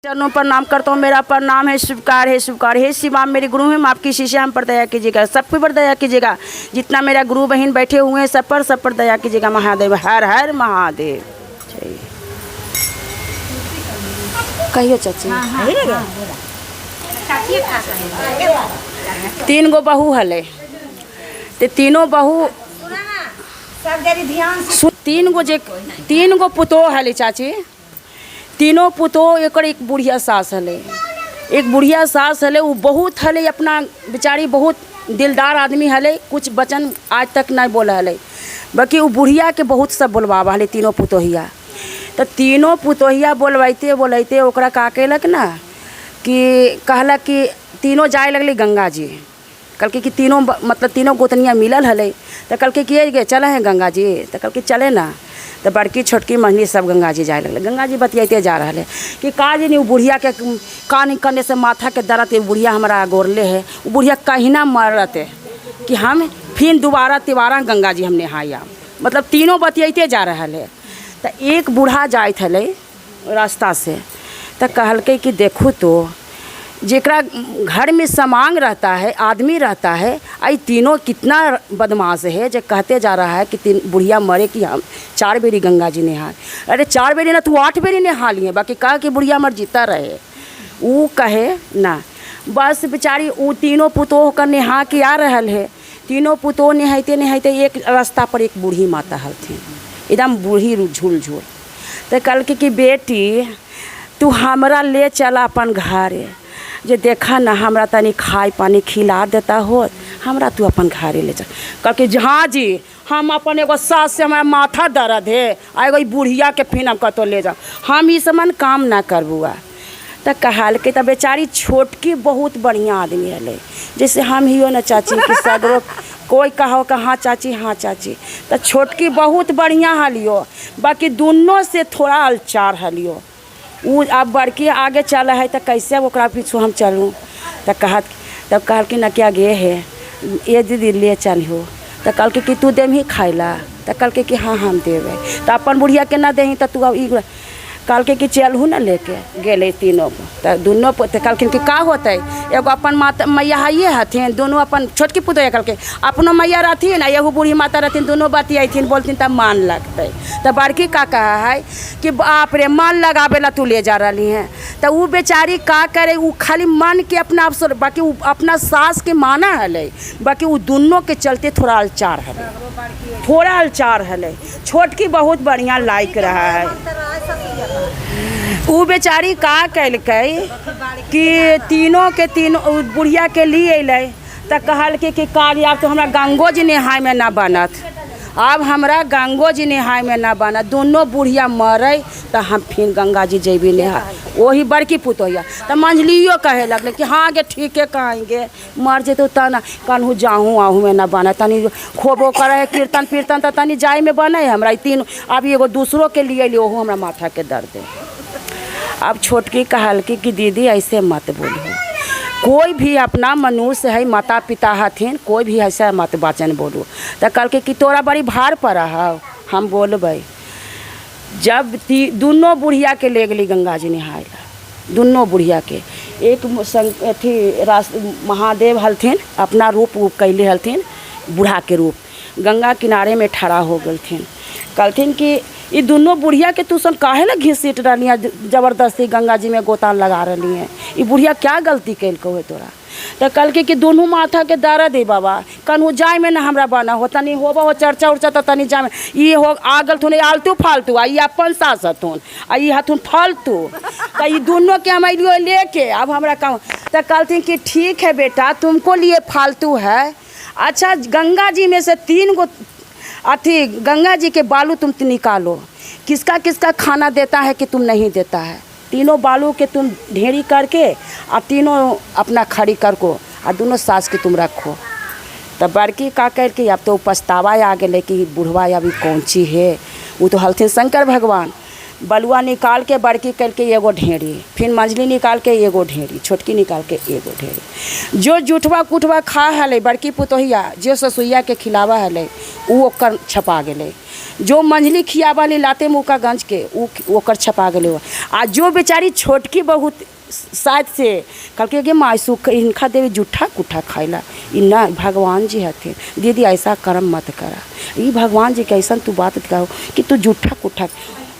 चरणों प्रणाम करता हूँ। मेरा प्रणाम है, स्वीकार है, स्वीकार है। शिवा मेरे गुरु हैं, आपकी शिष्य हम पर दया कीजिएगा, सब पर दया कीजिएगा। जितना मेरा गुरु बहन बैठे हुए हैं सब पर दया कीजिएगा महादेव। हर हर महादेव। जय। कहियो चाची। तीन गो बहू हले ते तीनों बहू सब जरी ध्यान से तीन गो जे तीन गो पुतोह हले चाची। तीनों पुतोह एकर एक बुढ़िया सास हले, एक बुढ़िया सास हले। वो बहुत हले अपना बेचारी बहुत दिलदार आदमी हले, कुछ वचन आज तक नहीं बोला हले। बाकी वो बुढ़िया के बहुत सब बोलवावा हले तीनों पुतोहिया। तो तीनों पुतोहिया बोलवाइते बोलैते ओकरा का केलक ना कि कहलक कि तीनों जाए लगली गंगा जी। कहलकै कि तीनों मतलब तीनों गोतनिया मिलल हलै तो कहलकै कि ये गे चले हैं गंगा जी। तो कहलकै चले ना। तो बड़की छोटकी मझली सब गंगा जी जाए लगलै। गंगा जी बतियाइते जा रहल है कि का जे उ बुढ़िया के कान कने से माथा के दर्द, बुढ़िया हमरा गोरले है, उ बुढ़िया कहीं ना मरत कि हम फिर दोबारा तिबारा गंगा जी हम नहाई आम। मतलब तीनों बतियाइते जा रहल है। तो एक बूढ़ा जाइत हलै रास्ता से तो कहलकै कि देखू तो जेकरा घर में समांग रहता है, आदमी रहता है, आई तीनों कितना बदमाश है जो कहते जा रहा है कि तीन बुढ़िया मरे कि हम 4 बेरी गंगा जी नहा। अरे 4 बेरी ना तू 8 बेरी नहा लिए, बाकी कहा कि बुढ़िया मर जीता रहे। ऊ कहे ना, बस बेचारी ऊ तीनों पुतोह का नहा के आ रहल है। तीनों पुतोह नहाइते नहाइते एक रास्ता पर एक बूढ़ी माता हलथिन, एकदम बूढ़ी झूल झूल। तो कहलकै कि बेटी तू हमरा ले चला अपन घरे, जे देखा ना हमरा तनी खाए पानी खिला देता हो, हमरा तू अपन घरे ले चल। कहलकै हाँ जी हम अपन एगो सास से हमरा माथा दर्द है आ एगो ई बुढ़िया के फिर हम कतहु ले जाओ, हम ई सब काम ना करबुआ। तो कहलकै तऽ बेचारी छोटकी बहुत बढ़िआँ आदमी हलै, जैसे हम हियो ना चाची कि सगरो कोई कहो कि हाँ चाची हाँ चाची। तो छोटकी बहुत बढ़िआँ हलियो, बाकी दुनों से थोड़ा अलचार हलियो। उ अब बड़की आगे चल है तो कैसे ओकरा पीछू हम चलूँ। तो कहत तब कहलखिन ना क्या गे है ये दीदी ले चलहो। तो कहलकै कि तू देमही खाइ ला। तो कहलकै कि हाँ हम देबै। तो अपन बुढ़िया के ना देही तो तू अब ई कहलकै कि चलहू ना लेके गेलै तीनों को। तो दुनों तो कहलखिन कि का होतै, एगो अपन माता मैया हइए हथिन, दुनू अपन छोटकी पुतोह कहलकै अपनो मैया रहथिन आ एगो बूढ़ी माता रहथिन, दुनू बतियथिन बोलथिन तब मान लगतै। तो बड़की का कहा है कि बाप रे मन लगाबे ला तू ले जा रही हैं। तो उ बेचारी का करे, उ खाली मन के अपना अवसर, बाकी उ अपना सास के माना हलै, बाकी उ दुनों के चलते थोड़ा अलचार हलै, थोड़ा अलचार हलै। छोटकी बहुत बढ़िया लायक रहा है। उ बेचारी का केलकै कि तीनों के तीनों बुढ़िया के लिए अयलै तऽ कहलकै कि कार्य आब तो हमरा गंगो जी नहायमे ना बनत, आब हमरा गंगो जी नहायमे ना बनत, दुनू बुढ़िया मरै तऽ हम फिर गंगा जी जैबी नहाय। वही बड़की पुतोहिया तऽ मंझलियो कहे लगलै कि हाँ गे ठीके कहेंगे, मर जेतौ तऽ ना कनहु जाहूँ आहूँमे ना बनत, तनी खोबो करै है कीर्तन फिर्तन तऽ तनी जाइमे बनै हमरा। ई तीन आब एगो दूसरो के लिए अयली, ओहो हमरा माथाके दर्द है। अब छोटकी कहलकी कि दीदी ऐसे मत बोलू, कोई भी अपना मनुष्य है, माता पिता हथिन, कोई भी ऐसा मत वचन बोलू। तो कहलकै कि तोरा बड़ी भार पड़ा हौ, हम बोलबै। जब दुनों बुढ़िया के ले गेली गंगा जी नहाय ला, दुनों बुढ़िया के एक संग अथी रास महादेव हलथिन, अपना रूप उप कैले हलथिन बूढ़ा के रूप, गंगा किनारे में ठड़ा हो गेलथिन। कहलथिन कि ई दुनों बुढ़िया के तू सब काहे ला घिसीट रहली है, जबरदस्ती गंगा जी में गोता लगा रही है, ई बुढ़िया क्या गलती केलकौ है तोरा। तो कहलकै कि दुनू माथा के दर्द है बाबा, कनहु जाय में ना हमरा बना हो, तनी होबो हो चर्चा उर्चा तो तनी जाय में ई हो आ गेलथुन आलतू फालतू, आ ई अपन सास हथुन आ ई हथुन फालतू, तो ई दुनों के हम अलियो लेके अब हमरा कहूँ। तो कहलथिन कि ठीक है बेटा तुमको लिए फालतू है, अच्छा गंगा जी में से 3 गो अथी गंगा जी के बालू तुम निकालो, किसका किसका खाना देता है कि तुम नहीं देता है, तीनों बालू के तुम ढेरी करके आ तीनों अपना खड़ी करको आ दोनों सास के तुम रखो। तब बड़की का करके अब तो पछतावा आ गेलै कि बुढ़वा अभी कौन चीज है, वो तो हलथिन शंकर भगवान। बलुआ निकाल के बड़की करके एगो ढेरी, फिर मंझली निकाल के एगो ढेरी, छोटकी निकाल के एगो ढेरी। जो जुठवा कुठवा खा हलै बड़की पुतोहिया, जो ससुइया के खिलावा हलै उ ओकर छपा गेलै। जो मंझली खियाबा ले लाते मुँह गंज के उ ओकर छपा गेलै। आ जो बेचारी छोटकी बहुत शायद से कहलकै गे माय सुख हिनका देवी जूठा कुठा खाइला, ई ना भगवान जी हथिन दीदी, ऐसा कर्म मत करा, ई भगवान जी के ऐसा तू बात कहो कि तू जूठा कुठा।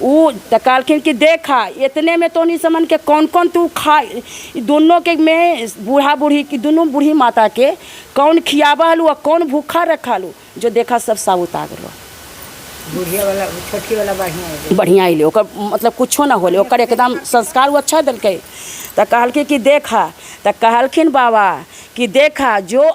उ तऽ कहलखिन कि देखा इतने में तो नहीं समझ के कौन कौन तू खा, ई दोनों के में बूढ़ा बूढ़ी की दोनों बूढ़ी माता के कौन खियाबा हलू आ कौन भूखा रखा लू, जो देखा सब साबुत आ गेलो। बुढ़िया वाला छोटकी वाला बढ़िया है। बढ़िआँ अयलै, ओकर मतलब कुछो ना होलै, ओकर एकदम संस्कार ओ अच्छा देलकै। तऽ कहलकै कि देखा, तऽ कहलखिन बाबा कि देखा जो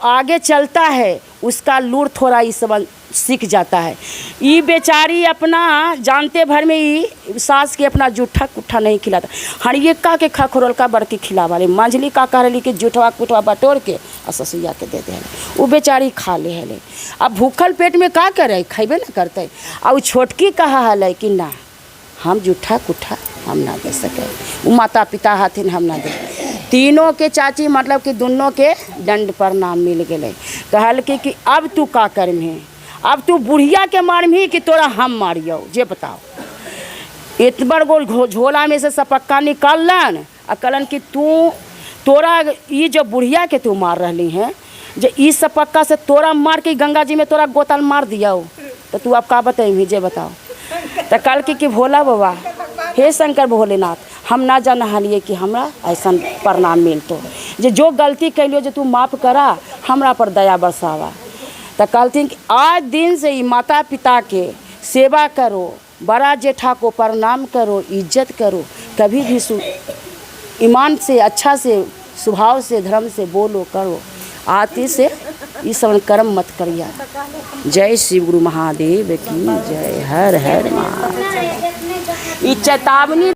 आगे चलता है उसका लूर थोड़ा ई सब सीख जाता है। ई बेचारी अपना जानते भर में ई सास के अपना जूठा कुट्ठा नहीं खिलाता, हरियका के खखरोलका बड़की खिलावा ले, मंझली का कह रही कि जूठवा कुठवा बटोर के आ ससुइया के दे दे, उ बेचारी खा ले हले। अब भूखल पेट में का करे, खैबे ना करते। आ उ छोटकी कहा हलै कि ना हम जूठा कुट्ठा हम ना दे सके, उ माता पिता हथिन, हम ना दे। तीनों के चाची मतलब कि दुनों के दंड प्रणाम मिल गेलै। कहलकै कि अब तू का करमही, अब तू बुढ़िया के मारमही कि तोरा हम मारियौ जे बताओ। एतबर गो झोला में से सपक्का निकाललन आ कहलन कि तू तोरा ई जो बुढ़िया के तू मार रहली हैं, जे ई सपक्का से तोरा मार के गंगा जी में तोरा गोताल मार दियौ तो तू अब का बतेबही जे बताओ। तऽ कहलकै कि भोला बाबा, हे शंकर भोलेनाथ, हम ना जान हलियै कि हमरा ऐसन प्रणाम मिलतो, जे जो गलती कैलियो जे तू माफ करा, हमरा पर दया बरसावा। तऽ कहलथिन कि आज दिन से ई माता पिता के सेवा करो, बड़ा जेठा को प्रणाम करो, इज्जत करो, कभी भी सु ईमान से अच्छा से स्वभाव से धर्म से बोलो करो, आते से ई सब कर्म मत करिया। जय शिव गुरु महादेव की जय, हर हर महादेव। ई चेतावनी।